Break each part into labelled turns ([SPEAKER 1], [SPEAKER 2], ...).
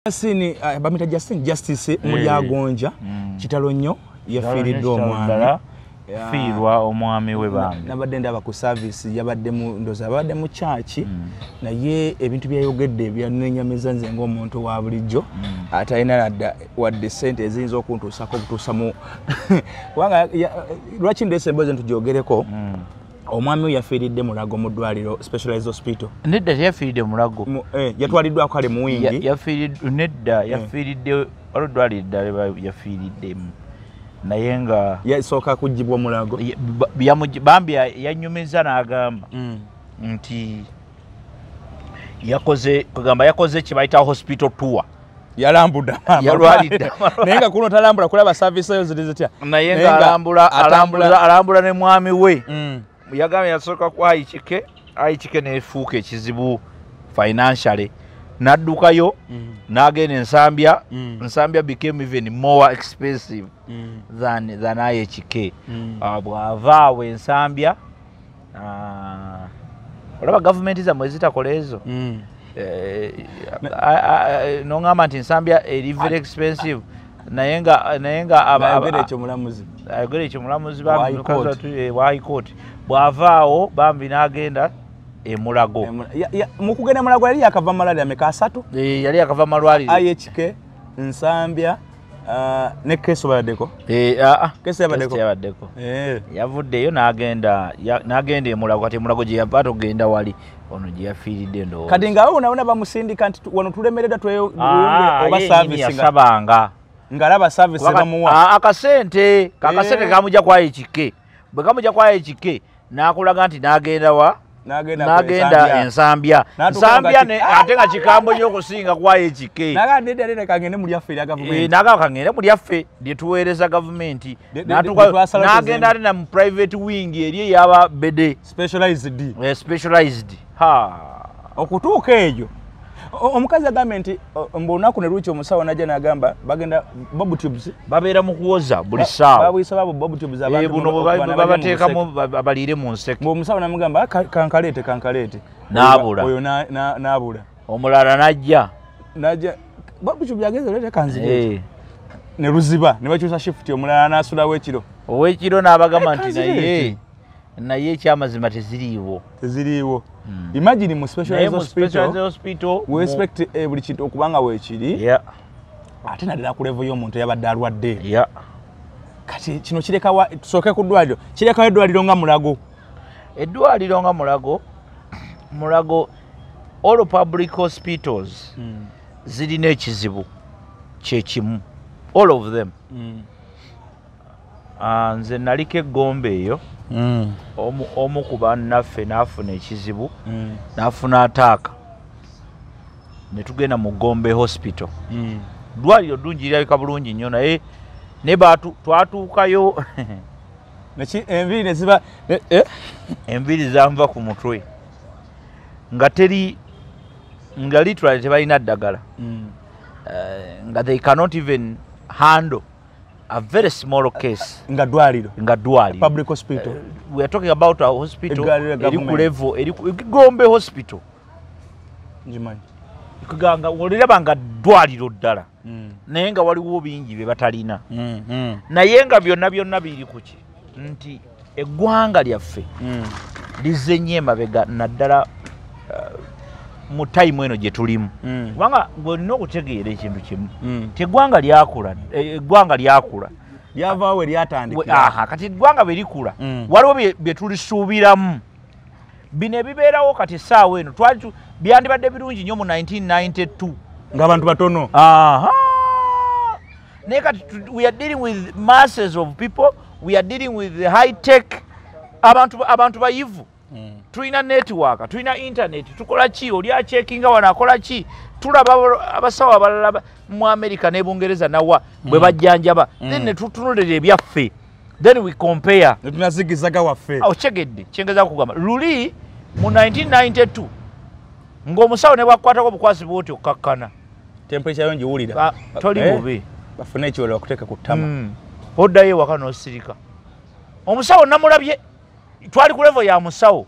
[SPEAKER 1] Sini bamita Justin Justice Mulyagonja kitalo nnyo yafiiriddwa omwami,
[SPEAKER 2] fiirwa omwami we bambi.
[SPEAKER 1] Nabadde ndaba ku service, yabadde mu ndoza, abadde mu church, naye ebintu byayogedde byannenyamiza nze ng'omuntu wa bulijjo atalina nadda wadde ssente eziyinza okuntuusako obutuusa mu kubanga lwaki ndeese emboozi ntugyogereko. Omwami we yafiiridde Mulago mu ddwaliro, specialized hospital.
[SPEAKER 2] Nedda, teyafiiridde Mulago.
[SPEAKER 1] Yatwaliddwako kale mu wingi.
[SPEAKER 2] Yafiiridde, nedda, yafiiridde waliwo eddwaliro eddala yafiiriddemu, naye nga
[SPEAKER 1] yasooka kuggyibwa Mulago.
[SPEAKER 2] Bambi yanyumiza n'agamba nti yakoze, kugamba yakoze kye bayita hospital tour.
[SPEAKER 1] Yalambudde.
[SPEAKER 2] Yalwalidde.
[SPEAKER 1] Naye nga kuno talambula kulaba service eyo ziri zitya.
[SPEAKER 2] Naye nga alambula, alambula ne mwami we. Yagambye yasooka ku IHK, IHK neefuuka ekizibu financially, n'addukayo n'agenda Ensambya. Nsambya became even more expensive than IHK. Bw'ava awo Ensambya, olaba gavumenti zammwe zitakola ezo, noŋŋamba nti Nsambya eri very expensive, naye nga
[SPEAKER 1] Ayogera ekyo mulamuzi.
[SPEAKER 2] Ayogera ekyo mulamuzi.
[SPEAKER 1] Wa
[SPEAKER 2] Bambi
[SPEAKER 1] High
[SPEAKER 2] mukazi
[SPEAKER 1] Court.
[SPEAKER 2] wattu, wa High Court. Bw'avaawo bambi n'agenda e Mulago.
[SPEAKER 1] Mu kugenda Mulago yali yakava malwaliro ameka? Asatu.
[SPEAKER 2] Yali akava malwaliro.
[SPEAKER 1] IHK, Nsambya, ne Keso bayaddeko. Keso yabaddeko.
[SPEAKER 2] Keso yabaddeko. Yavuddeyo n'agenda e Mulago. Kati e Mulago gye yava togenda wali ono gye yafiiridde, ndowooza.
[SPEAKER 1] Kati nga wona bamusindika nti wano tulemereddwa
[SPEAKER 2] Ah,
[SPEAKER 1] oba
[SPEAKER 2] ye yennyini
[SPEAKER 1] service nga
[SPEAKER 2] yasabanga.
[SPEAKER 1] Ng'alaba service bamuwa.
[SPEAKER 2] Ah, akasente kamujja kwa IHK. Bwe kamujja kwa IHK n'akulaga nti n'agenda wa?
[SPEAKER 1] N'agenda
[SPEAKER 2] N'agenda Ensambya.
[SPEAKER 1] N'atuuka
[SPEAKER 2] Nsambya
[SPEAKER 1] nga
[SPEAKER 2] ate nga kikambwe nnyo okusinga kwa IHK.
[SPEAKER 1] Naga nedda, nedda, kangende mu lyaffe erya gavumenti.
[SPEAKER 2] N'agamba kangende mu lyaffe lye tuweereza gavumenti. N'atuuka
[SPEAKER 1] lye twasalawo
[SPEAKER 2] n'agenda
[SPEAKER 1] tuzimbe.
[SPEAKER 2] ate na mu private wing eri eyaba bede.
[SPEAKER 1] Specialized.
[SPEAKER 2] Specialized ha.
[SPEAKER 1] Okutuuka eyo omukazi agambye nti mbu olunaku ne lukya omusawo najja n'agamba bagenda bob tubes.
[SPEAKER 2] Babeera mu kuwoza buli ssaawa.
[SPEAKER 1] Babuyisa babo bob tubes abantu
[SPEAKER 2] Buno
[SPEAKER 1] okuba n'abali mu
[SPEAKER 2] babateekamu
[SPEAKER 1] nseke.
[SPEAKER 2] baliire mu nseke.
[SPEAKER 1] Mbu omusawo namugamba, "Ah, kankaleete, kankaleete."
[SPEAKER 2] N'abula.
[SPEAKER 1] Oyo n'abula.
[SPEAKER 2] Omulala n'ajja.
[SPEAKER 1] Najja bob tube yagenze leete kanzireete. Ne luziba ne bakyusa shift, omulala n'asulawo ekiro.
[SPEAKER 2] Ow'ekiro n'abagamba nti
[SPEAKER 1] Kanzireete.
[SPEAKER 2] Naye ekyamazima teziriiwo.
[SPEAKER 1] Teziriiwo. Imagine mu
[SPEAKER 2] Naye
[SPEAKER 1] specialized
[SPEAKER 2] mu
[SPEAKER 1] hospital
[SPEAKER 2] specialized hospital
[SPEAKER 1] we expect buli kintu okubanga weekiri ate naddala ku level y'omuntu eyabadde alwadde. Kati kino kirekawa? Tusooke ku ddwaliro. Kirekawo eddwaliro nga Mulago?
[SPEAKER 2] Eddwaliro nga Mulago, Mulago, all public hospitals zirina ekizibu kyekimu, all of them. Ah, nze naliko eggombe eyo, omu ku bannaffe n'afuna ekizibu, n'afuna attack, ne tugenda mu Gombe Hospital. Ddwaliro ddungi, lirabika bulungi nnyo, naye ne twatuukayo
[SPEAKER 1] Neki enviiri ne ziba eh?
[SPEAKER 2] Enviiri zanva ku mutwe nga teri, nga literally tebalina ddagala, nga they cannot even handle a very small case.
[SPEAKER 1] Nga ddwaliro.
[SPEAKER 2] Nga ddwaliro.
[SPEAKER 1] Public hospital.
[SPEAKER 2] We are talking about a hospital
[SPEAKER 1] Eddwaliro lya
[SPEAKER 2] eri ku
[SPEAKER 1] government.
[SPEAKER 2] level eri ku Gombe Hospital.
[SPEAKER 1] Ngimanyi.
[SPEAKER 2] Kuganga oliraba nga ddwaliro ddala, naye nga waliwo bingi bye batalina, naye nga byonna byonna biri ku ki nti eggwanga lyaffe lizze nnyo emabega, naddala mu time eno gye tulimu, kubanga gwe olina okutegeera ekintu kimu nti eggwanga lyakula, eggwanga lyakula.
[SPEAKER 1] Lyavaawo we lyatandikira.
[SPEAKER 2] Aha, kati eggwanga bwe likula, waliwo bye tulisuubiramu. Bino ebibeerawo kati essaawa eno twali byandibadde birungi nnyo mu 1992
[SPEAKER 1] ng'abantu batono.
[SPEAKER 2] Aha, naye kati we are dealing with masses of people, we are dealing with the high tech, abantu bayivu, tulina network, tulina internet, tukola ki, oli acheckinga wano akola ki, tulaba abasawo abalala mu America ne Bungereza nawa bwe bajjanjaba, then ne tutunulira ebyaffe, then we compare.
[SPEAKER 1] Ne tunazigizaga waffe.
[SPEAKER 2] Okyegedde kyengeza kugamba? Luli mu 1992 ng'omusawo ne bwakukwatako obukwasi bwoti okkakkana.
[SPEAKER 1] Temperature yo ngiwulira.
[SPEAKER 2] Toli bubi.
[SPEAKER 1] Bafune ekiwero bakuteeka ku ttama.
[SPEAKER 2] Oddayo ewaka n'osirika. Omusawo namulabye, twali ku level ya musawo.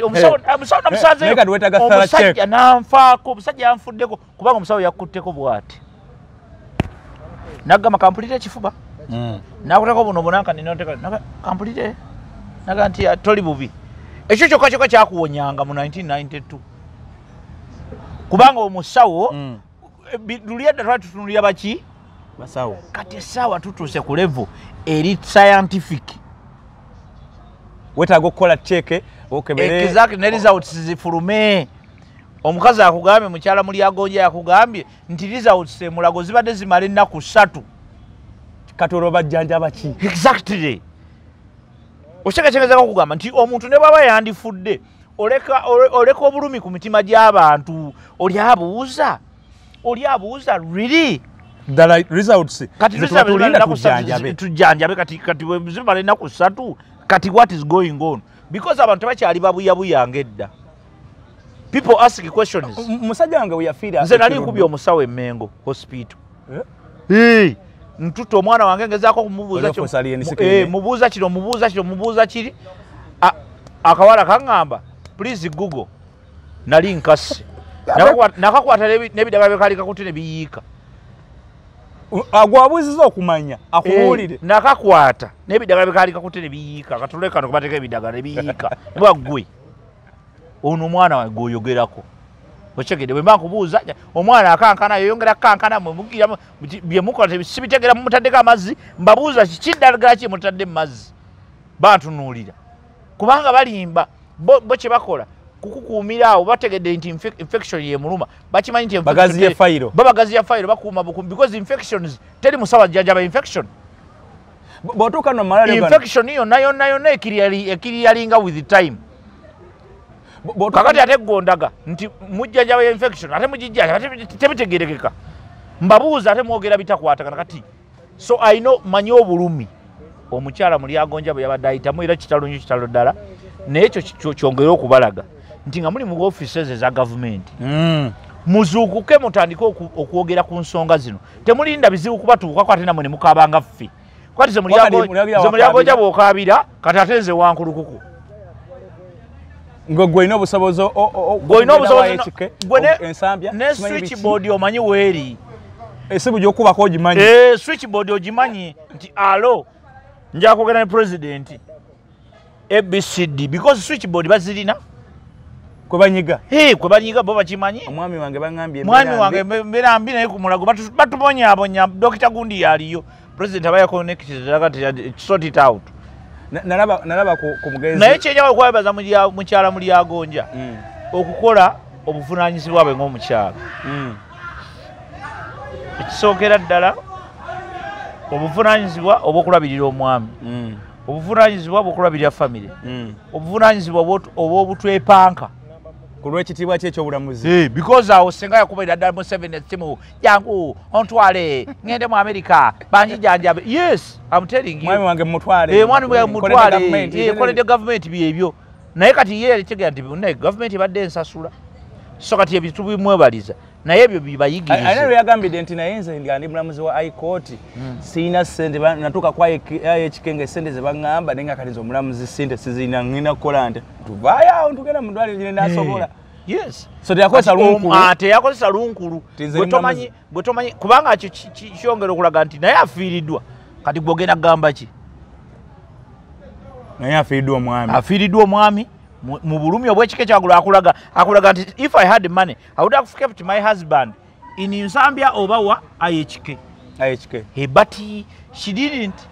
[SPEAKER 2] Omusawo namusanzeyo, omusajja nanfaako, omusajja yanfuddeko kubanga omusawo yakutteko bw'ati. Nagamba kampulire ekifuba. Nakuteeko buno bunanka ninoteeka kampulire. Naga nti toli bubi. Ekyo kyokka kyokka kyakuwonyanga mu 1992. Kubanga omusawo luli edda twali tutunuulira baki?
[SPEAKER 1] Basawo.
[SPEAKER 2] Kati essaawa tutuuse ku level eri scientific.
[SPEAKER 1] Wetaaga okukola check okebere.
[SPEAKER 2] Exactly, ne results zifulume. Omukazi akugambye, mukyala Mulyagonja yakugambye nti results emulago zibadde zimala ennaku 3.
[SPEAKER 1] Kati olwo bajjanjaba ki?
[SPEAKER 2] Exactly. Okyekyegezaako okugamba nti omuntu ne bw'aba yandifudde oleka obulumi ku mitima gy'abantu, oli abuuza really?
[SPEAKER 1] Ddala results
[SPEAKER 2] kati tujjanjabe kati bwe zimala ennaku 3 kati what is going on? Because abantu tebakyali babuyabuyanga edda. People ask questions.
[SPEAKER 1] Musajja wange we yafiira.
[SPEAKER 2] Nze nali nkubye omusawo e Mengo hospital. Ntutte omwana wange ngezaako kumubuuza kino. Mubuuza kino, mubuuza kino, mubuuza kiri. Akawala kaŋŋamba, please Google. Nali nkasi. Nakakwata n'ebidagala bye kaali kakutte ne biyiika.
[SPEAKER 1] Agwabuuziza okumanya, akubuulire.
[SPEAKER 2] Nakakwata n'ebidagala bye kaali kakutte ne biyiika. Katule kano kubateeka ebidagala ne biyiika. Mbwa ggwe. Ono omwana wange gw'oyogerako. Okyegedde bwe mba nkubuuza omwana akankana yeyongera kankana mwe mugira bye mukola sibitegera mumutaddeko amazzi mbabuuza kiki ddagala ki mutadde mu mazzi. Bantunuulira. Kubanga balimba bo kye bakola kukukuumira awo bategedde nti infection yemuluma. Bakimanyi nti
[SPEAKER 1] bagaziye fayiro.
[SPEAKER 2] Babagaziya fayiro bakuuma bukuumi because infections teri musawo ajjanjaba infection.
[SPEAKER 1] Bw'otuuka no malwaliro
[SPEAKER 2] infection yonna yonna yonna ekiriyalinga with time. Kakati ate gondaga nti mujjanjaba infection ate mugijjanja ate tebitegerekeka. Mbabuuza ate mwogera bitakwatagana kati. So I know manyi obulumi omukyala Mulyagonja bwe yabadde ayitamu era kitalo nnyo kitalo ddala. Naye ekyo kyongere okubalaga nti nga muli mu offices eza gavumenti muzuukuke mutandike okwogera ku nsonga zino. Temulinda bizibu kubatuukako ate nammwe ne mukaabanga ffe. Kati ze Mulyagonja bw'okaabira kati ate nze wankulukuku.
[SPEAKER 1] Ngo gw'olina obusobozi
[SPEAKER 2] ensambya ne switchboard omanyi weeri.
[SPEAKER 1] Esimu gy'okubako ogimanyi.
[SPEAKER 2] Switchboard ogimanyi nti alo nja kwogera ne president ABCD because switchboard bazirina
[SPEAKER 1] kwe banyiga.
[SPEAKER 2] Kwe banyiga bo bakimanyi.
[SPEAKER 1] Omwami wange bangambye
[SPEAKER 2] mwami wange mbeera mbi naye ku Mulago batubonyaabonya Dr. Gundi yaliyo. President abaya connected kati sort it out.
[SPEAKER 1] Nalaba ku mugenzi.
[SPEAKER 2] Naye kyenjawo okwebaza mukyala Mulyagonja okukola obuvunaanyizibwa bwe ng'omukyala. Ekisookera ddala obuvunaanyizibwa obw'okulabirira omwami, obuvunaanyizibwa obw'okulabirira famire, obuvunaanyizibwa obw'obutwepanka
[SPEAKER 1] ku lw'ekitiibwa kye eky'obulamuzi.
[SPEAKER 2] Because awo singa yakubalira ddala Museveni essimu, jangu ontwale ngende mu America banjijanjabe. Yes, I'm telling you.
[SPEAKER 1] Mwami wange mutwale.
[SPEAKER 2] Mwami wange mutwale. Koledde gavumenti byebyo. Naye kati ye yategeera nti naye gavumenti ebadde ensasula. So kati ebyo tubimwebaliza. Naye ebyo bibayigirize.
[SPEAKER 1] Alina lwe yagambidde nti naye nze ndi mulamuzi wa High Court sirina ssente natuuka ku IHK ng'essente ze baŋŋamba naye nga kati nze omulamuzi ssente sizirina ngenda kukola nti tuvaayo awo tugenda mu ddwaliro gye naasobola.
[SPEAKER 2] Yes.
[SPEAKER 1] So teyakozesa lunkulu.
[SPEAKER 2] Teyakozesa lunkulu. Gwe tomanyi kubanga ekyo kyongera okulaga nti naye afiiriddwa. Kati gwe ogenda kugamba ki?
[SPEAKER 1] Naye afiiriddwa omwami.
[SPEAKER 2] Afiiriddwa omwami. Mu bulumi obw'ekika ekyagulu akulaga nti if I had money I would have kept my husband in Nsambya oba wa IHK.
[SPEAKER 1] IHK.
[SPEAKER 2] But she didn't.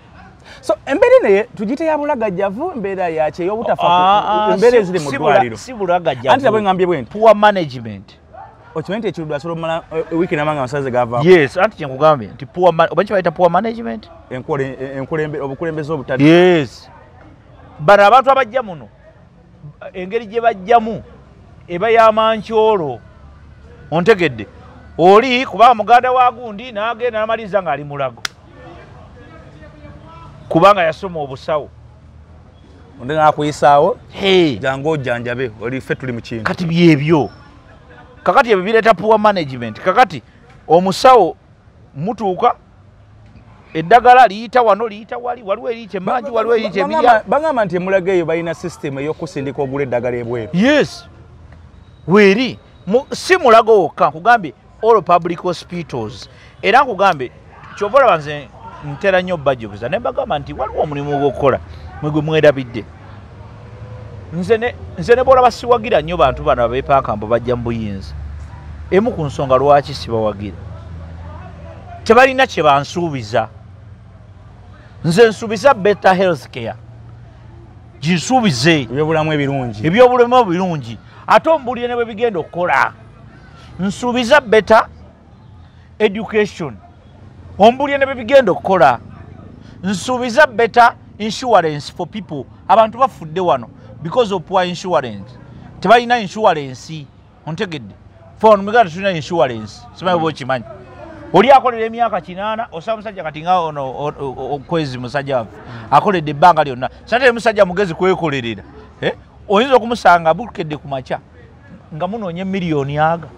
[SPEAKER 1] So embeera naye tugiyite ya bulagajjavu, embeera yaki ey'obutafa embeera eziri mu ddwaliro.
[SPEAKER 2] Si bulagajjavu.
[SPEAKER 1] Anti nabwe ngambye bwe nti
[SPEAKER 2] poor management.
[SPEAKER 1] Okimanyi nti ekiruddu asobola okumala wiiki namba nga amasannyalaze gavaako.
[SPEAKER 2] Yes, anti kye nkugambye nti poor oba kye bayita poor management.
[SPEAKER 1] Obukulembeze obutali.
[SPEAKER 2] Yes. Bano abantu abajja muno engeri gye bajjamu eba y'amankyolo. Ontegedde oli kubanga muganda wa gundi n'agenda n'amaliriza ng'ali Mulago kubanga yasoma obusawo.
[SPEAKER 1] Onde n'akuyisaawo jangu ojjanjabe oli ffe tuli mu kintu.
[SPEAKER 2] Kati byebyo. Kakati ebyo bireeta poor management. Kakati omusawo mutuuka Eddagala liyita wano, liyita wali, waliwo eriyita emanju, waliwo eriyita emirya.
[SPEAKER 1] Bagamba nti emulago eyo balina system ey'okusindika ogula eddagala ebweru.
[SPEAKER 2] Yes, weeri si Mulago wokka, nkugambye all public hospitals. Era nkugambye kyova olaba nze ntera nnyo bajjukiza ne mbagamba nti waliwo omulimu gw'okukola mwe gwe mwerabidde. Nze ne bwolaba siwagira nnyo bantu bano abeepanka mbu bajja mu buyinza. Emu ku nsonga lwaki sibawagira, tebalina kye bansuubiza. Nze nsuubiza better health care, ginsuubize
[SPEAKER 1] ebyobulamu ebirungi,
[SPEAKER 2] ebyobulamu ebirungi, ate ombuulire ne bwe bigenda okukola. Nsuubiza better education, ombuulire ne bwe bigenda okukola. Nsuubiza better insurance for people. Abantu bafudde wano because of poor insurance, tebalina insurance. Ontegedde? Fe wano muganda tulina insurance, simanyi oba okimanyi. Oli akolera emyaka 8, osaba musajja kati nga ono okwezi musajja waffe akoledde ebbanga lyonna, sate musajja mugezi kwekolerera. Oyinza okumusanga bukedde ku makya nga munoonya emiliyoni aga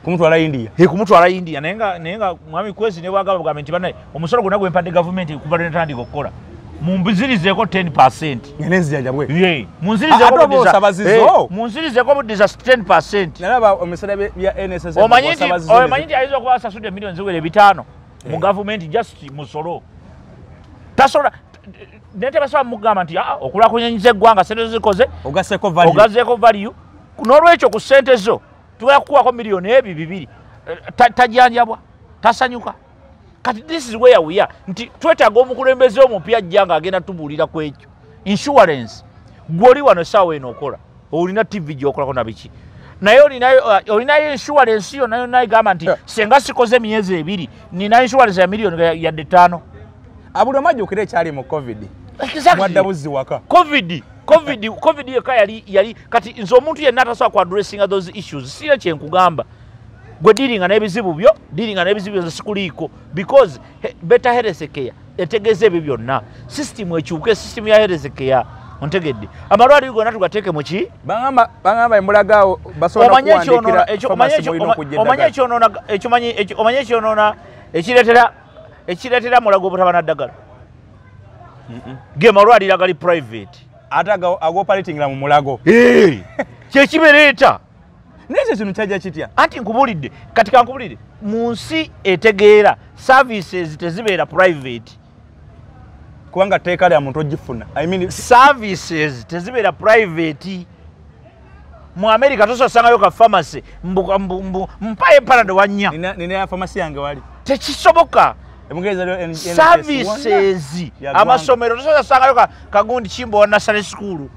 [SPEAKER 1] kumutwala India.
[SPEAKER 2] Kumutwala India, naye nga mwami Kwezi ne bwagamba bugambe nti bannaye omusolo gwonna gwe mpadde gavumenti kuva lwe natandika okukola mumbizirizeeko 10%.
[SPEAKER 1] Ng'enzijanja
[SPEAKER 2] Ye,
[SPEAKER 1] Ate oba osaba zizo?
[SPEAKER 2] Munzirizeeko buddiza 10%.
[SPEAKER 1] Nalaba emisala bya NSSF
[SPEAKER 2] Omanyi nti
[SPEAKER 1] osaba zizo.
[SPEAKER 2] Omanyi nti ayinza okuba asasudde miliyoni ziwera 500 mu gavumenti just musolo. Tasobola naye tebasobola mugamba nti okulaakulanyizza eggwanga ssente zo zikoze
[SPEAKER 1] ogasseeko value.
[SPEAKER 2] Ogasseeko value. N'olwekyo ku ssente zo tugenda kukuwako miliyoni ebi 2. Tajanjabwa, tasanyuka. Kati this is where we are. Nti twetaaga omukulembeze omupya ajja ng'agenda tubuulira ku ekyo. Insurance, gwe oli wano essaawa eno okola, olina TV gy'okolako na biki, naye olinayo insurance yonna yonna egamba nti senga sikoze emyezi 2 nina insurance ya miliyoni yadde 5.
[SPEAKER 1] Buli omu ajjukira ekyali mu COVID.
[SPEAKER 2] Exactly.
[SPEAKER 1] Mwadda buzzi waka.
[SPEAKER 2] COVID yekka yali kati nze omuntu yenna atasobola ku addressinga those issues, sirina kye nkugamba. Gwe dealinga n'ebizibu byo, dealinga n'ebizibu byo sikuliiko, because better health care etegeeza ebyo byonna. System ekyuke, system ya health care ontegedde. Amalwaliro gonna tugateeke mu ki?
[SPEAKER 1] Bangamba emulago awo basobola
[SPEAKER 2] Omanyi
[SPEAKER 1] okuwandiikira
[SPEAKER 2] ekyonoona, ekyo,
[SPEAKER 1] pharmacy
[SPEAKER 2] omanyi ekyo,
[SPEAKER 1] mulina okujja
[SPEAKER 2] omanyi
[SPEAKER 1] eddagala.
[SPEAKER 2] ekyonoona, ekyo, omanyi ekyo, omanyi ekyonoona, ekireetera Mulago obutaba na ddagala. Ge malwaliro agali private.
[SPEAKER 1] Ate agoperatingira mu Mulago.
[SPEAKER 2] Kyekibereeta.
[SPEAKER 1] Naye ekyo kino kyajja kitya?
[SPEAKER 2] Anti nkubulidde, kati kankubulidde, mu nsi etegeera services tezibeera private.
[SPEAKER 1] Kubanga tteeka lya muntu ogifuna. I mean,
[SPEAKER 2] services tezibeera private. Mu America tosobola kusangayo ka pharmacy, mpayo Panadol wannya.
[SPEAKER 1] Nina ya pharmacy yange wali.
[SPEAKER 2] Tekisoboka.
[SPEAKER 1] Emugereza lyo NSS
[SPEAKER 2] Services,
[SPEAKER 1] wonna ya ggwanga.
[SPEAKER 2] amasomero tosobola kusangayo kagundi Kimbo wa nursery school.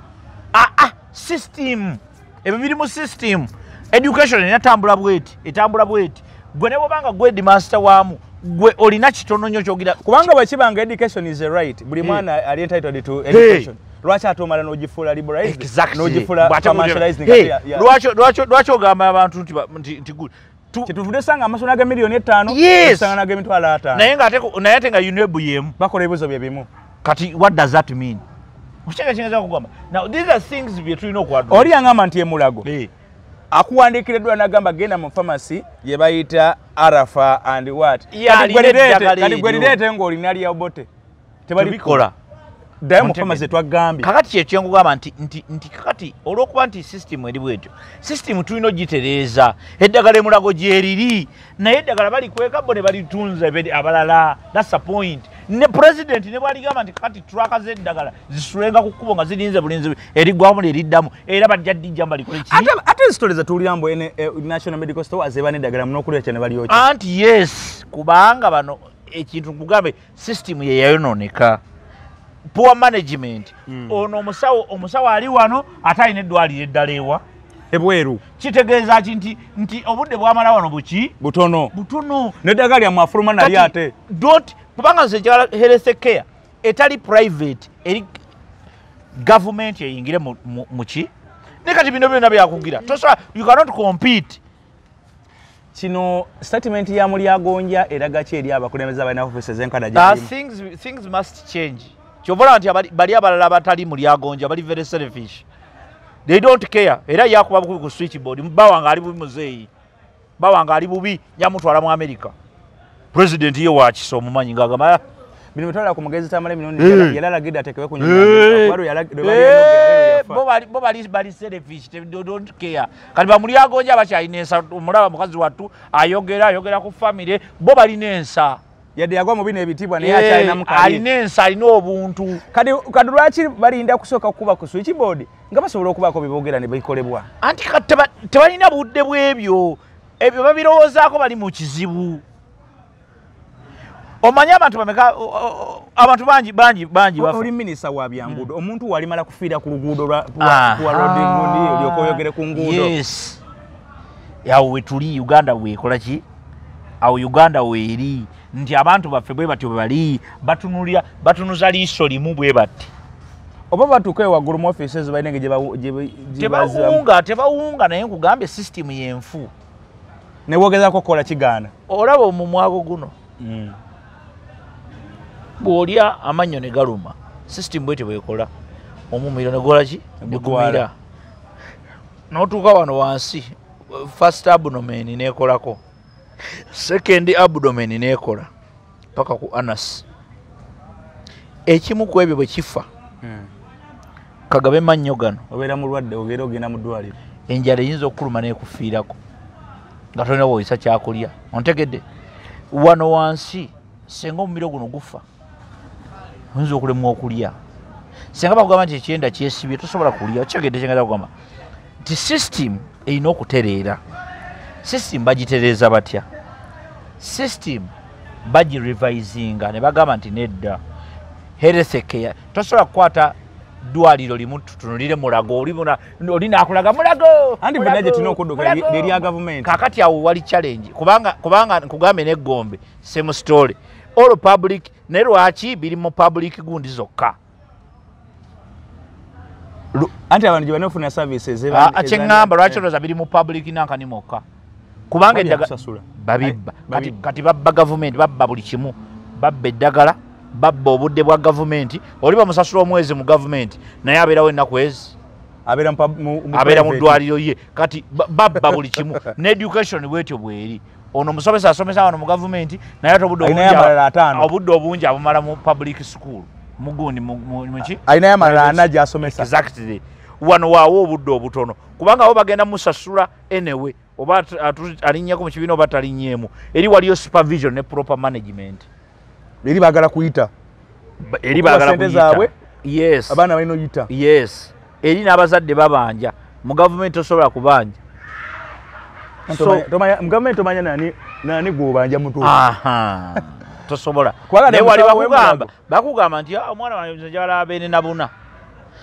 [SPEAKER 2] System. Ebyo biri mu system. Education enatambula bweti, etambula bweti. Gwe ne bw'obanga gwe headmaster waamu, gwe olina kitono nnyo ky'ogira.
[SPEAKER 1] Kubanga bwe kiba nga education is a right, buli mwana ali entitled to education. Lwaki ate omala n'ogifuula liberalized?
[SPEAKER 2] Exactly.
[SPEAKER 1] N'ogifuula
[SPEAKER 2] Bw'ate
[SPEAKER 1] commercialized
[SPEAKER 2] Hey,
[SPEAKER 1] nga ya-
[SPEAKER 2] lwaki ogamba abantu nti good?
[SPEAKER 1] Kyetuvudde osanga amasomero aga miliyoni 5,
[SPEAKER 2] Yes.
[SPEAKER 1] osanga n'ag'emitwalo 5.
[SPEAKER 2] Naye nga ate ku-, naye ate nga UNEB y'emu.
[SPEAKER 1] Bakola ebibuuzo bye bimu.
[SPEAKER 2] Kati what does that mean? Okitegeera kye ngeza okugamba? Now these are things bye tulina okwadula.
[SPEAKER 1] Oli yangamba nti emulago. Akuwandiikira eddwaliro n'agamba genda mu pharmacy gye bayita Arafa and what.
[SPEAKER 2] Ya,
[SPEAKER 1] Kati gwe
[SPEAKER 2] alina
[SPEAKER 1] lireete,
[SPEAKER 2] eddagala
[SPEAKER 1] kati gwe
[SPEAKER 2] eryo.
[SPEAKER 1] lireete ng'olina lya Obote. Tebali
[SPEAKER 2] Tebikola.
[SPEAKER 1] Ddayo mu
[SPEAKER 2] Ontegedde.
[SPEAKER 1] pharmacy twagambye.
[SPEAKER 2] Kakati kye kyenkugamba nti kakati olw'okuba nti system eri bwetyo, system tulina ogitereeza. Eddagala emulago gyeriri, naye eddagala balikweka bo ne balitunza abalala. That's the point. Ne president ne bw'aligamba nti kakati truck z'eddagala zisulenga ku kkubo nga zirinze bulinzi, eriggwamu neriddamu, era bajja ddijja balikole ki?
[SPEAKER 1] Ate stories zetuwulira mbu National Medical Store zeba n'eddagala muno okulya kyane balyokya.
[SPEAKER 2] Anti yes, kubanga bano ekintu nkugambe system ye yayonooneka. Poor management. Ono omusawo ali wano ate alina eddwaliro eddala ewa
[SPEAKER 1] ebweru.
[SPEAKER 2] Kitegeeza ki nti obudde bwamala wano buki?
[SPEAKER 1] Butono.
[SPEAKER 2] Butono.
[SPEAKER 1] N'eddagala lyammwe afuluma nalyo
[SPEAKER 2] Kati,
[SPEAKER 1] ate.
[SPEAKER 2] Don't, kubanga nze njagala health care etali private, eri government eyingire mu ki? Ne kati bino byonna byakugira. Tosobola, you cannot compete.
[SPEAKER 1] Kino statement ya Mulyagonja eraga ki eri abakulembeze abalina offices ezenkana gy'alimu?
[SPEAKER 2] Things must change. Kyova olaba nti bali abalala abatali Mulyagonja bali very selfish. They don't care. Era yakuba bukubi ku switchboard. Bba wange ali bubi muzeeyi. Bba wange ali bubi, yamutwala mu America. President ye wakisa omumanyi ng'agamba
[SPEAKER 1] bino bitwala ku mugezi Tamale Mirundi yalalagidde ateekebwe ku nyumba.
[SPEAKER 2] Bo bali selfish, they don't care. Kati bamulyagonja bakyalina ensa, omulaba mukazi wattu ayogera ku family, bo balina ensa.
[SPEAKER 1] Yadde yagwa mu bino ebitiibwa naye akyalina mukali.
[SPEAKER 2] Alina ensa, alina obuntu.
[SPEAKER 1] Kati lwaki balinda kusooka kukuba ku switchboard nga basobola okubaako bye boogera ne bikolebwa?
[SPEAKER 2] Anti kati tebalina budde bw'ebyo, ebyo babirowoozaako bali mu kizibu. Omanyi abantu bameka, abantu bangi bangi bangi bafa.
[SPEAKER 1] Oli minisita wa byanguudo, omuntu walimala kufiira ku luguudo lwa road gundi olyoka oyogere ku nguudo.
[SPEAKER 2] Yes. Awo we tuli Uganda weekola ki? Awo Uganda weeri nti abantu baffe bwe batyo bwe bali batunulira, batunuza liiso limu bwe bati.
[SPEAKER 1] Oba batuuka waggulu mu offices balina engeri gye
[SPEAKER 2] tebawunga naye nkugambye system y'enfu.
[SPEAKER 1] Ne bw'ogezaako okukola kigaana.
[SPEAKER 2] Olaba omumwago guno. Bw'olya amannyo ne galuma, system bwetyo bw'ekola. Omumiro ne gukola ki? Ne gumira. N'otuuka wano wansi, first abdomen n'ekolako, second abdomen n'ekola paka ku anus. Ekimu ku ebyo bwe kifa, kagabe mannyo gano.
[SPEAKER 1] Obeera mulwadde, obeera ogenda mu ddwaliro.
[SPEAKER 2] Enjala eyinza okukuluma n'ekufiirako nga tolina bw'oyisa kyakulya. Ontegedde? Wano wansi senga omumiro guno gufa, oyinza okulemwa okulya. Senga bakugamba nti ekyenda kyesibye, tosobola kulya. Okitegedde kye ngenda kugamba? Nti system erina okutereera. System bagitereeza batya? System bagirevisinga ne bagamba nti nedda. Health care tosobola kukwata ddwaliro limu tutunulire Mulago, oli naakulaga Mulago.
[SPEAKER 1] Anti bonna gye tulina okudduka lye gavumenti.
[SPEAKER 2] Kaakati awo wali challenge kubanga nkugambe n'eggombe same story. All public, naye lwaki biri mu public gundi zokka?
[SPEAKER 1] Anti abantu gye balina okufuna services
[SPEAKER 2] kye ŋŋamba lwaki olowooza biri mu public nankani mwokka? Kubanga eddagala babibba. Kati babba gavumenti, babba buli kimu, babba eddagala, babba obudde bwa gavumenti. Oli bamusasula omwezi mu gavumenti naye abeerawo ennaku ezi abeera mu ddwaliro ye. Kati babba buli kimu. Ne education bwetyo bweri. Ono omusomesa asomesa wano mu gavumenti naye ate obudde obungi abumala mu public school mugundi muki
[SPEAKER 1] alinayo amalala ana gy'asomesa.
[SPEAKER 2] Exactly. Wano waawo obudde obutono kubanga bo bagenda musasula anyway, oba alinnyeko mu kibiina oba talinnyeemu. Eri waliyo supervision ne proper management.
[SPEAKER 1] Eri baagala kuyita,
[SPEAKER 2] eri baagala kuyita. Yes,
[SPEAKER 1] abaana balina oyita.
[SPEAKER 2] Yes, eri n'abazadde babanja. Mu gavumenti tosobola kubanja.
[SPEAKER 1] Mu gavumenti tomanya nani gw'obanja mutuufu.
[SPEAKER 2] Tosobola. Naye wali bakugamba nti omwana wange njagala abeere na buna.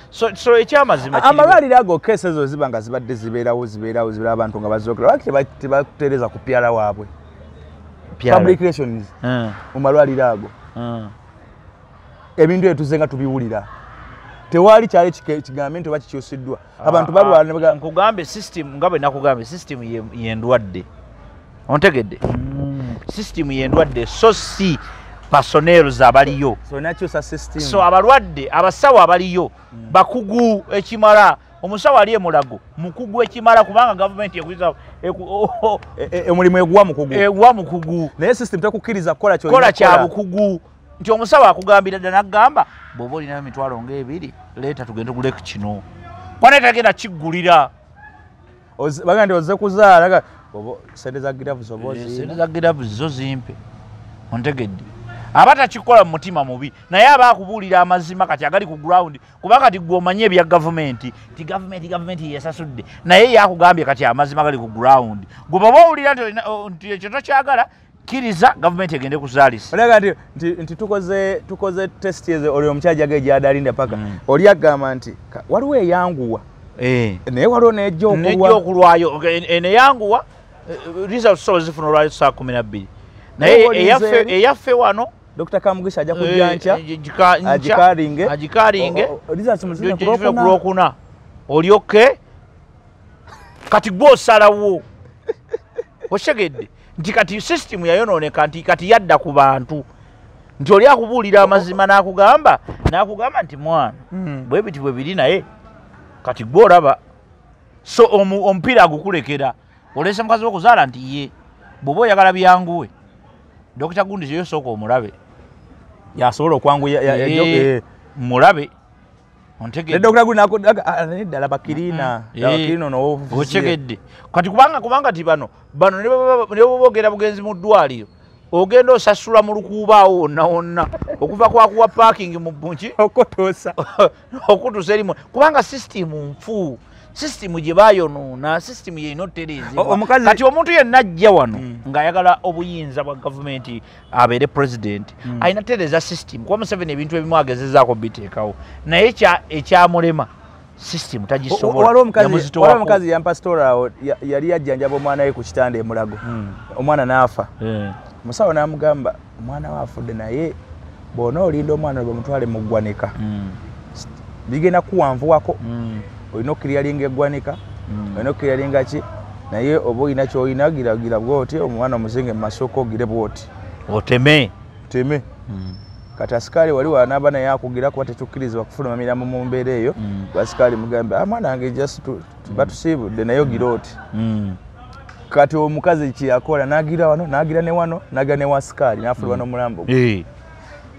[SPEAKER 2] So ekyamazima
[SPEAKER 1] amalwaliro ago case ezo ziba nga zibadde zibeerawo abantu nga bazoogera, lwaki tebatereeza ku PR waabwe? Public relations mu malwaliro ago. Ebintu ebyo tuzze nga tubiwulira, tewali kyali kigambe nti oba kikyusiddwa. Abantu balwala.
[SPEAKER 2] Nkugambe system nga bwe nakugambye, system y'endwadde. Ontegedde? System y'endwadde, so si personnel abaliyo. So abalwadde, abasawo abaliyo bakugu ekimala. Omusawo ali e Mulago mukugu ekimala kubanga gavumenti ekuyiza
[SPEAKER 1] omulimu eguwa mukugu,
[SPEAKER 2] eguwa mukugu.
[SPEAKER 1] Naye system tekukkiriza kukola
[SPEAKER 2] kola kya bukugu. Nti omusawo akugambira ddala n'agamba bw'oba olinayo emitwalo ng'ebiri leeta tugende tugule ku kino, kwana tagenda kiggulira.
[SPEAKER 1] Bagamba nti ozze kuzaala, sente za gloves oba
[SPEAKER 2] ozirina? Sente za gloves zo zimpe. Ontegedde? Aba takikola mu mutima mubi, naye aba akubuulira amazima kati agali ku ground, kubanga kati gwe omanyi ebya gavumenti nti gavumenti yesasudde, naye yakugambye kati amazima gali ku ground. Gwe bw'oba owulira nti ekyo tokyagala, kkiriza gavumenti egende kuzaalisa.
[SPEAKER 1] Olaga nti tukoze test ezo, oli omukyala gye gyadalinda paka oli agamba nti waliwo eyanguwa naye waliwo n'ejja
[SPEAKER 2] okulwayo. Eno eyanguwa results so zifuna olwayo saa 12, naye eyaffe wano
[SPEAKER 1] Dr. Kamugisha ajja kujja nkya agikaringe results muzine ku Lwokuna
[SPEAKER 2] olyoke. Kati gwe osalawo. Okitegedde nti kati system yayonooneka, nti kati yadda ku bantu, nti oli akubuulira amazima n'akugamba nti mwana bwe biti bwe biri, naye kati gwe olaba. So omupiira agukulekera, oleese mukazi w'okuzaala nti ye bw'oba oyagala byanguwe Dr. Gundi yo sooka omulabe.
[SPEAKER 1] Yasobola okwanguya
[SPEAKER 2] mulabe. Ontegedde.
[SPEAKER 1] Dr. Gundi ddala bakirina. Bakirina ono
[SPEAKER 2] okitegedde. Kati kubanga ti bano ne bobogera bugenzi mu ddwaliro. Ogenda osasula mu lukuubaawo wonna wonna okuva kwakuwa parking mu bunki
[SPEAKER 1] okutuusa
[SPEAKER 2] okutuusa erimu kubanga system nfu, system gye bayonoona, system yerina otereezebwa. Kati omuntu yenna ajja wano ng'ayagala obuyinza bwa gavumenti abeere president alina tereeza system, kuba Museveni ebintu ebimu agezezaako biteekawo naye ekyamulema system tagisobola.
[SPEAKER 1] Waliwo omukazi yampa story awo, yali yajjanjaba omwana we ku kitanda e Mulago, omwana n'afa. Musawo n'amugamba omwana we afudde naye bw'ona olinda omwana we bamutwale mu ggwanika bigenda kuwanvuwako, olina okukiryalinga eggwanika, olina okukiryalinga ki, naye oba olina ky'olina giragira bw'oti omwana omuzinge mu masooka ogire bw'oti
[SPEAKER 2] oteme
[SPEAKER 1] teme. Kati asikaali wali wanaaba naye akugira kuba tetukkirizibwa kufuluma mirambo mu mbeera eyo, basikaali mugambe mwana wange just batusiibudde naye ogira oti. Kati omukazi kyeyakola n'agira wano n'agira ne wano n'agira ne wasikaali n'afuluma n'omulambo gwe.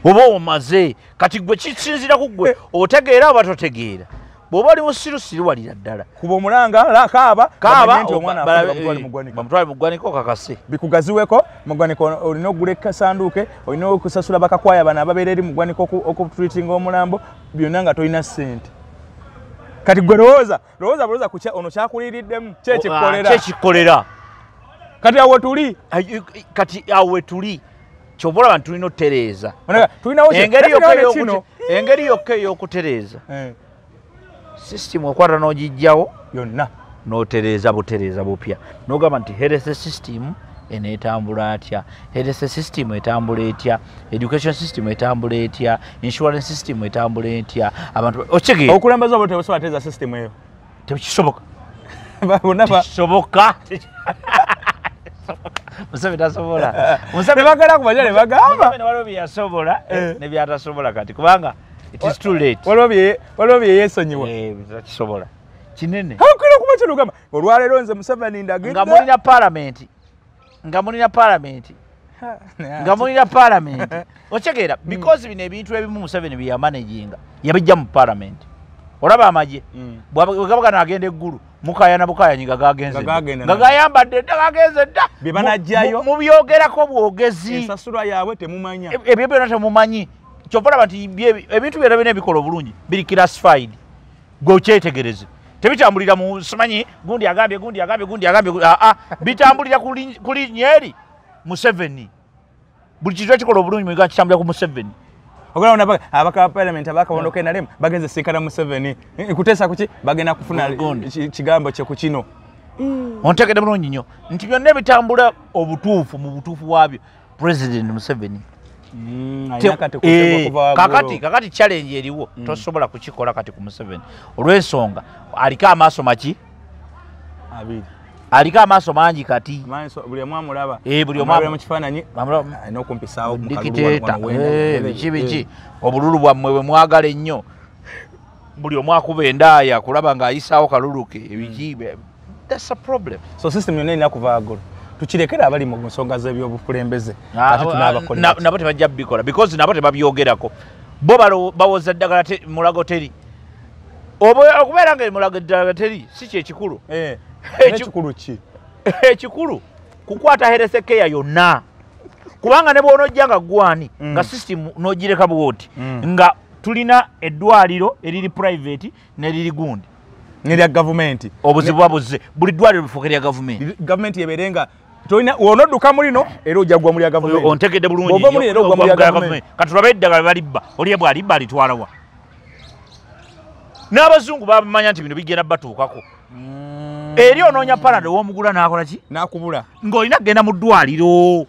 [SPEAKER 2] Oba omaze kati gwe kisinziira ku ggwe otegeera oba totegeera. Bw'oba oli musirusiru walira ddala
[SPEAKER 1] kuba omulanga kaaba nti omwana afudde
[SPEAKER 2] bamutwale mu ggwanika okakase
[SPEAKER 1] bikugaziweko mu ggwanika olina okugula ekasanduuke, olina okusasula bakakwaya bano ababeera eri mu ggwanika okutreatinga omulambo byonna nga tolina ssente. Kati gwe lowooza bulowooza ku ono kyakuliriddemu kyekikolera. Kati awo tuli,
[SPEAKER 2] kati awo tuli kyova olaba nti tulina otutereeza. Engeri yokka ey'okutereeza system okwata n'ogijjawo
[SPEAKER 1] yonna
[SPEAKER 2] n'otereeza butereeza bupya n'ogamba nti health system eneetambula atya, health system etambula etya, education system etambula etya, insurance system etambula etya, abantu okitegeera.
[SPEAKER 1] Obukulembeze obwo tebusobola kutereeza system eyo,
[SPEAKER 2] tekisoboka. Tekisoboka. Museveni tasobola.
[SPEAKER 1] Museveni kumanya ne bagamba
[SPEAKER 2] waliwo bye yasobola ne byatasobola kati kubanga it is too late.
[SPEAKER 1] Waliwo bye yeesonyiwa.
[SPEAKER 2] Takisobola kinene.
[SPEAKER 1] Okwira kuba kino ogamba olwaleero nze Museveni ndagidde
[SPEAKER 2] nga mulina parliament, nga mulina parliament, nga mulina parliament. Okitegeera because bino ebintu ebimu Museveni bye yamanaginga yabijja mu parliament. Olaba amagye bwe gaba agenda eggulu mukayana bukayanyi nga gagenze nga gayambadde dda gagenze dda
[SPEAKER 1] bye banajjayo
[SPEAKER 2] mubyogerako bwogezi,
[SPEAKER 1] ensasulwa yaabwe temumanya,
[SPEAKER 2] ebyo byonna temumanyi. Kyova olaba nti ebintu byonna byonna ebikola obulungi biri classified, gwe okyetegereze tebitambulira mu simanyi gundi agambye gundi agambye gundi agambye, bitambulira ku linnya eri Museveni. Buli kintu ekikola obulungi mu Uganda kitambulira ku Museveni.
[SPEAKER 1] Ogula abaka parliament abakabondo ke NRM bagenze sinkana Museveni kuteesa kuki bagenda kufuna kigambo kye ku kino.
[SPEAKER 2] Ontegedde bulungi nnyo nti byonna ebitambula obutuufu mu butuufu bwabyo President Museveni. Kakati challenge eriwo tosobola kukikola kati ku Museveni olw'ensonga aliko amaaso maki
[SPEAKER 1] abiri,
[SPEAKER 2] aliko amaaso mangi kati
[SPEAKER 1] buli omu amulaba,
[SPEAKER 2] buli omu
[SPEAKER 1] mu kifaananyi alina okumpisaawo mu
[SPEAKER 2] kalulu biki biki obululu bwammwe bwe mwagala ennyo buli omu akuba endaaya kulaba ng'ayisaawo kalulu ke ebiki. That's a problem.
[SPEAKER 1] So system yonna erina kuva waggulu tukirekere abali mu nsonga z'ebyobukulembeze ate tunaabakolera
[SPEAKER 2] nabo tebajja bikola because nabo tebabyogerako bo bawoza ddagala Mulago teri oba okubeera nga Mulago ddagala teri si kyekikulu.
[SPEAKER 1] Ekikulu ki?
[SPEAKER 2] Ekikulu kukwata health care yonna kubanga ne bw'onojja nga gwani nga system n'ogireka bw'oti nga tulina eddwaliro eriri private n'eriri gundi
[SPEAKER 1] n'erya gavumenti,
[SPEAKER 2] obuzibu bwabuze buli ddwaliro lifuuke lya gavumenti.
[SPEAKER 1] Gavumenti ebeere nga tolina w'onodduka mulino era ojja kugwa mu lya gavumenti.
[SPEAKER 2] Ontegedde bulungi
[SPEAKER 1] bw'ova muli era ogwa mu lya gavumenti.
[SPEAKER 2] Kati tulabe eddagala balibba oli bw'alibba alitwala wa? N'abazungu bamanya nti bino bigenda batuukako. Eri onoonya Panadol w'omugula n'akola ki?
[SPEAKER 1] N'akubula.
[SPEAKER 2] Ng'olina kugenda mu ddwaliro.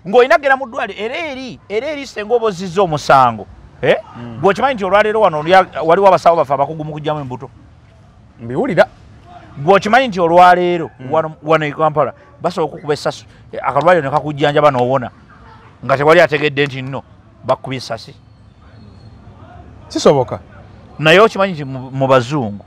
[SPEAKER 2] Ng'olina kugenda mu ddwaliro era eri singa oba ozizza omusango. Gwe okimanyi nti olwaleero wano waliwo abasawo baffe abakugu mu kuggyamu embuto.
[SPEAKER 1] Mbiwulira.
[SPEAKER 2] Gwe okimanyi nti olwaleero wano e Kampala basobola okukuba essasi akalwaliro ne kakujjanjaba n'owona nga tewali ategedde nti nno bakubye essasi.
[SPEAKER 1] Kisoboka.
[SPEAKER 2] Naye okimanyi nti mu bazungu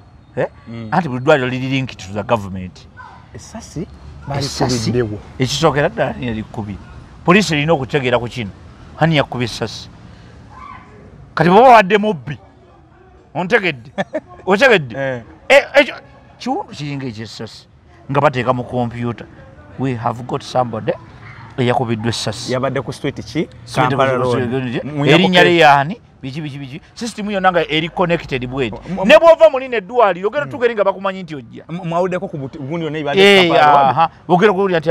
[SPEAKER 2] anti buli ddwaliro liri linked to the government.
[SPEAKER 1] Essasi balikubiddewo.
[SPEAKER 2] Ekisookera ddala nerikubye. Poliisi erina okutegeera ku kino, ani yakuba essasi. Kati bw'oba wadde mubbi, ontegedde, otegedde, ekyo kiwundu kiringa ekyessasi nga bateeka mu kompyuta. We have got somebody eyakubiddwa essasi.
[SPEAKER 1] Yabadde ku street ki? Kampala Road.
[SPEAKER 2] Erinnya lye yaani? Biki biki biki. System yonna nga eri connected bweti. Ne bw'ova muli n'eddwaliro ogenda tuuka eri nga bakumanyi nti ojja.
[SPEAKER 1] Mwawuddeko ku gundi yonna ebadde Kampala Road.
[SPEAKER 2] Ogenda kuwulira nti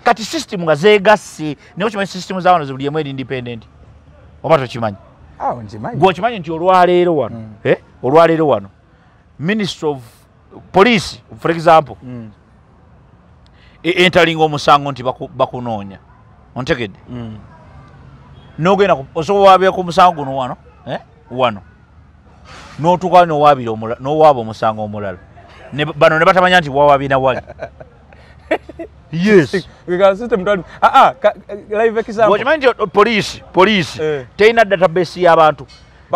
[SPEAKER 2] kati system nga zeegasse. Naye okimanyi system za wano buli emu eri independent. Oba tokimanyi?
[SPEAKER 1] Awo nkimanyi.
[SPEAKER 2] Gwe okimanyi nti olwaleero wano, olwaleero wano Minister of Police, for example, entalinga omusango nti bakunoonya. Ontegedde? N'ogenda osobola waabira ku musango guno wano, wano. N'otuuka n'owaaba omusango omulala. Bano ne batamanya nti wawaabira wali. Yes.
[SPEAKER 1] Live example.
[SPEAKER 2] Okimanyi nti poliisi terina database y'abantu.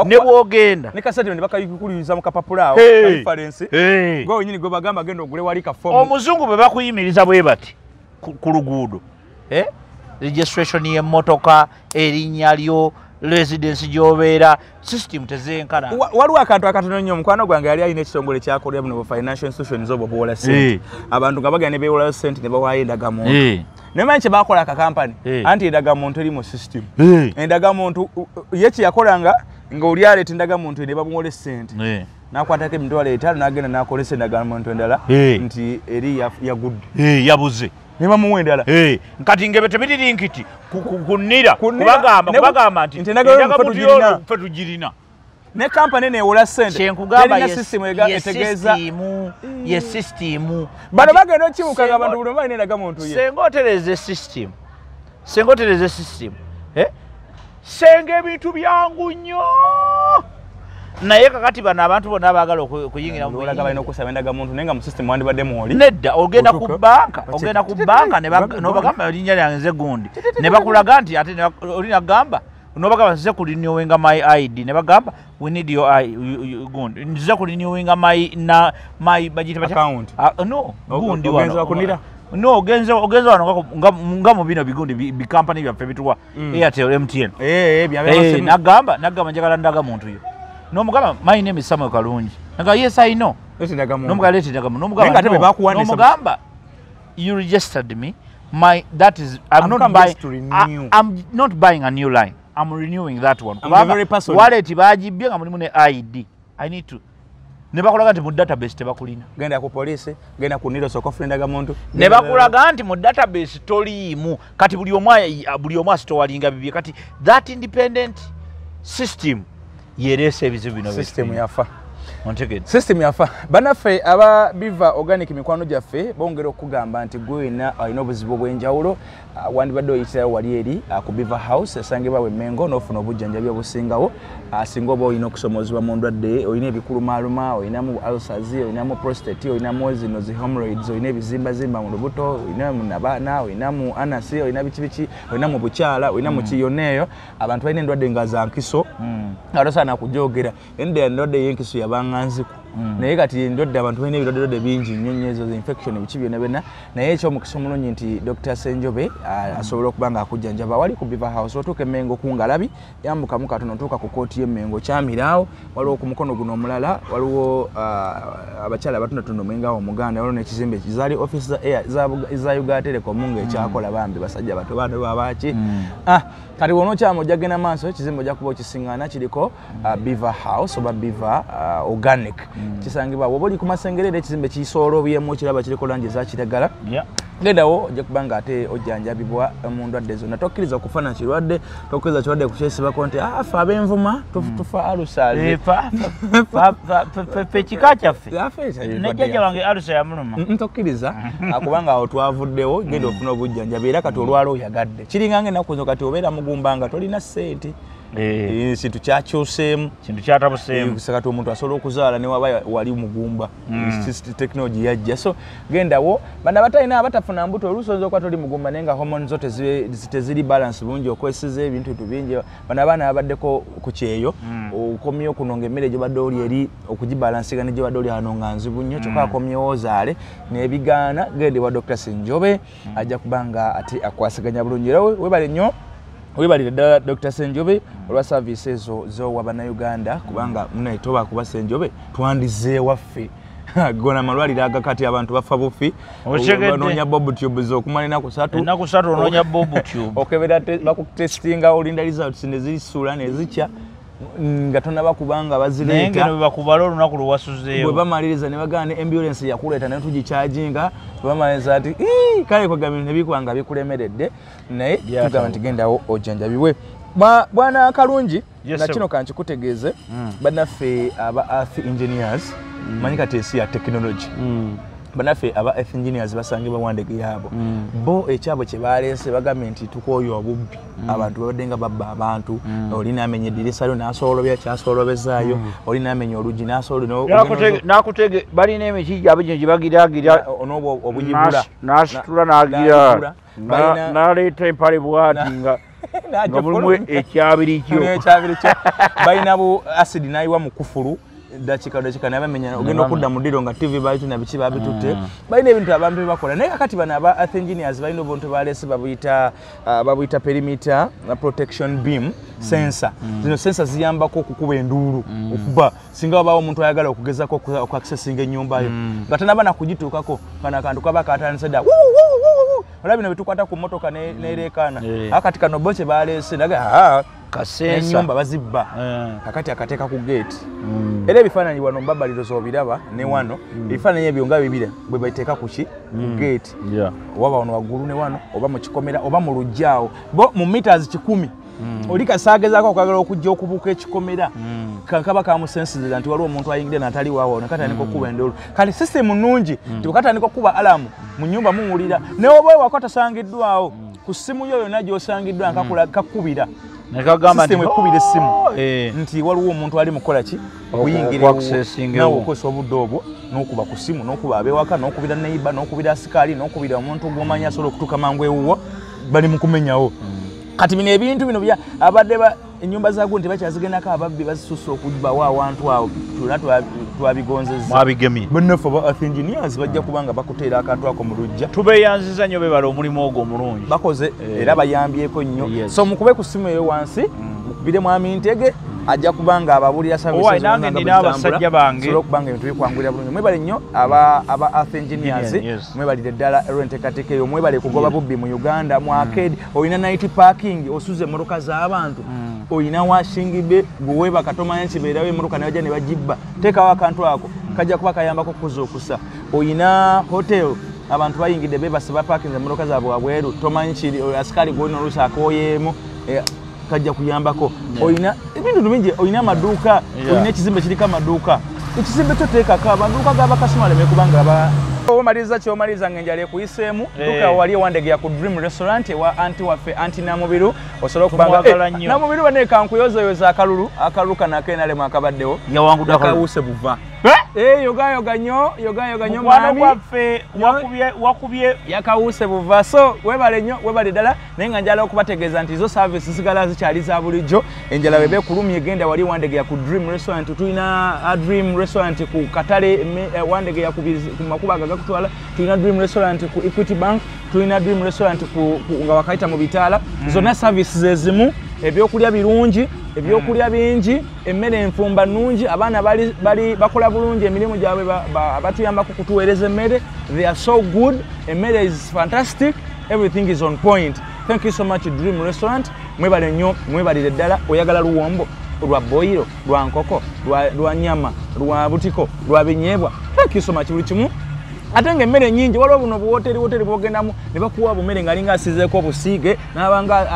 [SPEAKER 2] Ne bw'ogenda.
[SPEAKER 1] Ne kasente ne bakayikuliza mu kapapula awo, reference. Gwe wenyini gwe bagamba genda ogule wali ka form.
[SPEAKER 2] Omuzungu bwe bakuyimiriza bwe bati ku luguudo. Registration y'emmotoka, erinnya lyo, residence gy'obeera, system tezenkana.
[SPEAKER 1] Waliwo akantu akatono nnyo, mukwano gwange yali alina ekitongole kyakolera buno financial institutions obwo buwola ssente. Abantu nga bagenda ne beewolayo ssente ne bawaayo endagamuntu. Naye manyi kye baakola aka kampani, anti endagamuntu eri mu system. Endagamuntu ye kye yakolanga nga oli aleeta endagamuntu ne bamuwola essente. N'akwatako 50,000 n'agenda n'akolesa endagamuntu endala nti eri yagudde.
[SPEAKER 2] Yabuze.
[SPEAKER 1] Ne bamuwa endala.
[SPEAKER 2] Kati ngebe tebiri linkiti ku NIRA kubagamba nti endagamuntu yo ffe tugirina.
[SPEAKER 1] Ne kampani neewola ssente.
[SPEAKER 2] Kyenkugamba
[SPEAKER 1] terina system etegeeza.
[SPEAKER 2] Ye system.
[SPEAKER 1] Bano bagenda okibuka nga abantu buli balina endagamuntu ye.
[SPEAKER 2] Senga otereze system. Senga otereze system. Senga ebintu byangu nnyo. Naye kakati bano abantu bonna baagala okuyingira mu
[SPEAKER 1] bulaga balina okusaba endagamuntu naye nga mu system wandibadde mwoli.
[SPEAKER 2] Nedda, ogenda ku banka, ogenda ku banka n'obagamba erinnya lyange nze gundi. Ne bakulaga nti ate olina gamba n'obagamba nze ku renewinga my ID, ne bagamba we need your gundi. Nze ku renewinga my bagiyita batya?
[SPEAKER 1] Account.
[SPEAKER 2] No, gundi wano.
[SPEAKER 1] Ogenza ku NIRA?
[SPEAKER 2] No, ogenza wano nga mu bino bigundi bi company byaffe bituwa Airtel, MTN. Nagamba njagala ndagamuntu yo. N'omugamba my name is Samuel Kalungi. Naga yes I know. N'omugamba leeta endagamuntu. N'omugamba you registered me. My that is I'm not buying I'm not buying a new line. I'm renewing that one.
[SPEAKER 1] I'm the very person.
[SPEAKER 2] Wallet bagibbye nga mulimu ne ID. I need to. Ne bakulaga nti mu database tebakulina.
[SPEAKER 1] Genda ku police, genda ku NIRA osooka ofune endagamuntu.
[SPEAKER 2] Ne bakulaga nti mu database toliimu. Kati buli omu asitowalinga bibye. Kati that independent system yereese ebizibu bino.
[SPEAKER 1] System yafa.
[SPEAKER 2] Ontegedde.
[SPEAKER 1] System yafa. Bannaffe aba Biva Organic mikwano gyaffe bongera okugamba nti gwe wenna alina obuzibu obw'enjawulo wandibadde oyitirayo wali eri ku Biva House esangibwa e Mengo n'ofuna obujjanjabi obusingawo. Singa oba olina okusomozebwa mu ndwadde, olina ebikulumaaluma, olinamu ulcers, olinamu prostate, olinamu zino zi hemorrhoids, olina ebizimbazimba mu lubuto, olina mu nabaana, olina mu anus, olina biki biki, olina mu bukyala, olina mu ki yonna eyo. Abantu balina endwadde nga za nkiso nga tosaana kujogera. Endwadde ey'enkiso yabanga nziku. Naye kati endwadde abantu balina ebirwadde bingi nnyo nnyo ezo infection biki byonna byonna. Naye ekyomukisa omulungi nti Dr. Senjobe asobola okuba nga akujjanjaba wali ku Biva House. Otuuka e Mengo ku Ngalabi, yambukamu katono otuuka ku kooti y'e Mengo Kyamiraawo, waliwo ku mukono guno omulala waliwo abakyala abatundatunda omwenge awo Omuganda, waliwo n'ekizimbe kizaali office za Uganda Telecom ng'ekyakola bambi basajja bato bano babaaki. Kati w'onookyama ojja kugenda maaso, ekizimbe ojja kuba okisiŋŋaana kiriko Biva House oba Biva Organic. Kisangibwa bw'oba oli ku Masengere era ekizimbe kisoolobyemu okiraba kiriko langi eza kiragala. Gendawo ojja kuba nga ate ojjanjabibwa mu ndwadde zonna. Tokkiriza kufa na kirwadde, tokkiriza kirwadde kukyesibako nti ffe ab'envuma tufa ulcers.
[SPEAKER 2] Ffe ekika kyaffe. Ne jjajja wange ulcer yamuluma.
[SPEAKER 1] Tokkiriza kubanga awo twavuddewo, genda ofuna obujjanjabi era kati olwala oyagadde. Kiringa ng'ennaku zino kati obeera mugumba nga tolina ssente. Kintu kyakyuseemu,
[SPEAKER 2] kintu kyatabuseemu.
[SPEAKER 1] Kati omuntu asobola okuzaala ne waba wali mugumba, technology yajja. So gendawo bana batalina abatafuna mbuto, oluusi oyinza okuba toli mugumba naye nga hormone zo teziri balance bulungi, okwesiza ebintu bingi. Bano abaana babaddeko ku kyeyo, okomyewo kuno ng'emmere gyobadde oli eri okugibalansinga ne gyobadde oli wano nga nzibu nnyo, kyokka akomyewo ozaale n'ebigaana. Genda ewa Dr. Senjobe, ajja kuba nga ate akwasaganya bulungi. Era webale nnyo, webalire ddala Dr. Senjobe olwa service ezo zowa bannayuganda, kubanga munaye toba kuba Senjobe twandize waffe gona amalwaliro agakati abantu bafa bufi, banoonya bob tubes okumala ennaku 3,
[SPEAKER 2] ennaku 3 onoonya bob tube,
[SPEAKER 1] okebera bakutestinga, olinda results ne zisula ne zikya nga tonaba kubanga bazireeta.
[SPEAKER 2] Naye bakubala olunaku lwewasuzeewo,
[SPEAKER 1] bwe bamaliriza ne bagamba ne ambulance yakuleeta ne tugikyajinga, bamaliriza nti kale kwegamba ebintu nebikuba nga bikulemeredde, naye tugamba nti gendawo ojjanjabibwe. Bwana Kalungi, na kino kankikutegeeze, bannaffe aba Earth Engineers, manyi kati ensi ya technology, bannaffe aba Earth Engineers basangibwa Wandege yaabo, bo ekyabo kye baleese bagambye nti tukooye obubbi, abantu babadde nga babba abantu, oli n'amenya eddirisa lyo n'asoolobya kyasoolobezaayo, oli n'amenya oluggi
[SPEAKER 2] n'akutege, balina emiti gyabwe gino gye bagiraagira
[SPEAKER 1] obuyigula
[SPEAKER 2] n'asitula n'agira n'aleeta empale bw'ati nga mulimu ekyabiri kyo,
[SPEAKER 1] balina bu acid n'ayiwa mu kufulu dakika dakika nabamenya, ogenda okudda mu ddiro nga TV babitu na biki babitutte. Balina ebintu abantu bakola. Naye kakati bano aba Earth Engineers balina obuntu baleese babuyita perimeter protection beam sensor. Zino sensor ziyambako okukuba enduulu, okuba singa wabaawo omuntu ayagala okugezaako okuaccessinga ennyumba yo nga tanaba na kugituukako, kano akantu kaba katandise dda, olaba bino byetukwata ku mmotoka nereekaana. Akati kano bo kye baleese naga ennyumba bazibba, kakati akateeka ku gate. Era ebifaananyi wano mbabaliro z'obiraba ne wano, ebifaananyi ebyo nga bibira bwe babiteeka ku ki, ku gate, oba wano waggulu ne wano, oba mu kikomera oba mu luggya awo, bo mu meters 100 oli kasaagezaako okwagala okujja okubuuka ekikomera, kaba kamusensiza nti waliwo omuntu ayingidde n'atali waawo, nakatandika okukuba enduulu. Kale sisitemu nnungi nti bwekatandika okukuba alamu mu nnyumba muwulira, ne oba ewaka tosangiddwawo, ku ssimu yo yonna gy'osangiddwa kakubira, sisitemu ekubira essimu nti waliwo omuntu ali mukola ki, okuyingira nawe okozesa obudde obwo n'okuba ku ssimu, n'okuba ab'ewaka, n'okubira neighbor, n'okubira asikaali, n'okubira omuntu gw'omanyi asobola okutuuka mangu ewuwo, bali mu kumenyawo. Kati bino ebintu bino bya abadde ennyumba za gundi bakyazigendako ababbi bazisusa okubawo awantu awo, tuna twabigonzezza,
[SPEAKER 2] mwabigemye.
[SPEAKER 1] Bannaffe aba Earth Engineers bajja kubanga bakuteera akantu ako mu luggya.
[SPEAKER 2] Tubeeyanziza nnyo, beebala omulimu ogwo omulungi
[SPEAKER 1] bakoze, era bayambyeko nnyo. So mukube ku ssimu eyo wansi, mukubire Mwami Ntege, ajja kubanga ababuulira services
[SPEAKER 2] nange nina abasajja bange,
[SPEAKER 1] sobola okubanga ebintu bikwangulira bulungi. Mwebale nnyo aba Earth Engineers, mwebalire ddala olw'enteekateeka eyo, mwebale kugoba bubbi mu Uganda. Mu arcade olina night parking, osuza emmotoka z'abantu, olina washing bay, gwe weebaka tomanya kibeerawo emmotoka ne bajja ne bagibba, teekawo akantu ako kajja kuba kayambako okuzuukusa. Olina hotel, abantu bayingidde beebase bapakinze emmotoka zaabwe wabweru, tomanyi kiri asikaali gw'olina oluusi akooyeemu, kajja kuyambako. Olina ebintu bingi, olina amaduuka, olina ekizimbe kiriko amaduuka, ekizimbe kyo teekako amaduuka g'abakasoma aleme kubanga omaliriza kyomaliriza ng'enjala ekuyiseemu. Duka wali ewandegeya ku Dream Restaurant ewa anti waffe anti Namubiru, osobola okubanga Namubiru bane kankuyozayoza akalulu, akalulu kano ak'NRM akabaddewo yakawuse buva. Yogayoga nnyo, yogayoga nnyo
[SPEAKER 2] mwami gwaffe wakubye
[SPEAKER 1] yakawuse buva. So webale nnyo, webale ddala. Naye nga njala okubategeeza nti zo service zisigala zikyali za bulijjo. Enjala bw'eba ekulumye genda wali Wandegeya ku Dream Restaurant. Tulina Dream Restaurant ku Katale, Wandegeya ku makubo ago agakutwala. Tulina Dream Restaurant ku Equity Bank, tulina Dream Restaurant nga wakayita mu bitaala. Zonna services ezimu, ebyokulya birungi, ebyokulya bingi, emmere enfumba nnungi, abaana bali bakola bulungi emirimu gyabwe, batuyambako kutuweereza emmere. They are so good, emmere is fantastic, everything is on point. Thank you so much Dream Restaurant, mwebale nnyo, mwebalire ddala. Oyagala luwombo lwa boyiro, lwa nkoko, lwa nyama, lwa butiko, lwa binyeebwa, thank you so much. Buli kimu Ate nga emmere nnyingi, waliwo buno buwoteri woteri bwogendamu ne bakuwa bumere ng'alinga asizeeko obusiige n'abanga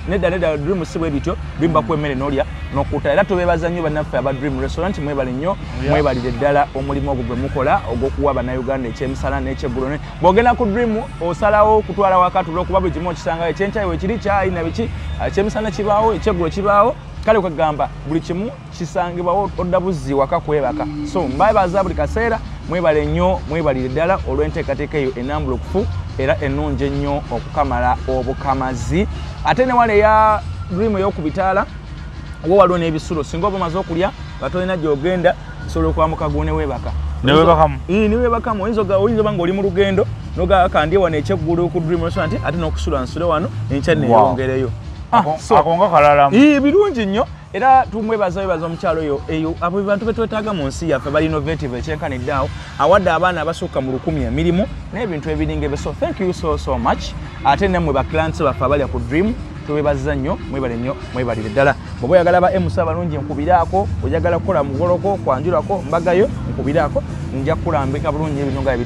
[SPEAKER 1] nedda nedda. Dream si bwe bityo. Dream bakuwa emmere n'olya n'okutta. Era tubeebaza nnyo bannaffe aba Dream Restaurant, mwebale nnyo, mwebalire ddala omulimu ogwo gwe mukola ogw'okuwa Bannayuganda ekyemisana n'ekyeggulo. Bw'ogenda ku Dream osalawo okutwala waka tulwa, kuba buli kimu okisangayo. Ekyenkyayi wekiri, kyayi na biki, ekyemisana kibaawo, ekyeggulo kibaawo, kale kwegamba buli kimu kisangibwawo, odda buzzi waka kwebaka. So mbabaza buli kaseera, mwebale nnyo, mwebalire ddala olw'enteekateeka eyo enambulukufu era ennungi ennyo okukamala obukamazi. Ate ne wala eya Dream ey'okubitaala wo waliwo n'ebisulo. Singa oba omaze okulya nga tolina gy'ogenda, osobola okwamuka gwo neweebaka.
[SPEAKER 2] Neweebakamu?
[SPEAKER 1] Neweebakamu. Oyinza oba ng'oli mu lugendo nogaa kandye wano ekyeggulo ku Dream Restaurant, ate n'okusula nsule wano, enkya neeyongereyo.
[SPEAKER 2] Ako nga kalalamu.
[SPEAKER 1] Birungi nnyo. Era tumwebaza, webaza omukyalo oyo. Eyo abo bantu betwetaaga mu nsi yaffe, bali innovative ekyenkanidde awo. Awadde abaana abasukka mu 1000 emirimu n'ebintu ebiringa ebyo. So thank you so so much. Ate nammwe ba clients baffe abalya ku Dream, tubebaza nnyo, mwebale nnyo, mwebalire ddala. Bw'oba oyagala ba MC abalungi, nkubiraako. Oyagala kukola mugoloko, kwanjulako, mbagayo, nkubiraako, nja kukulambika bulungi ebintu nga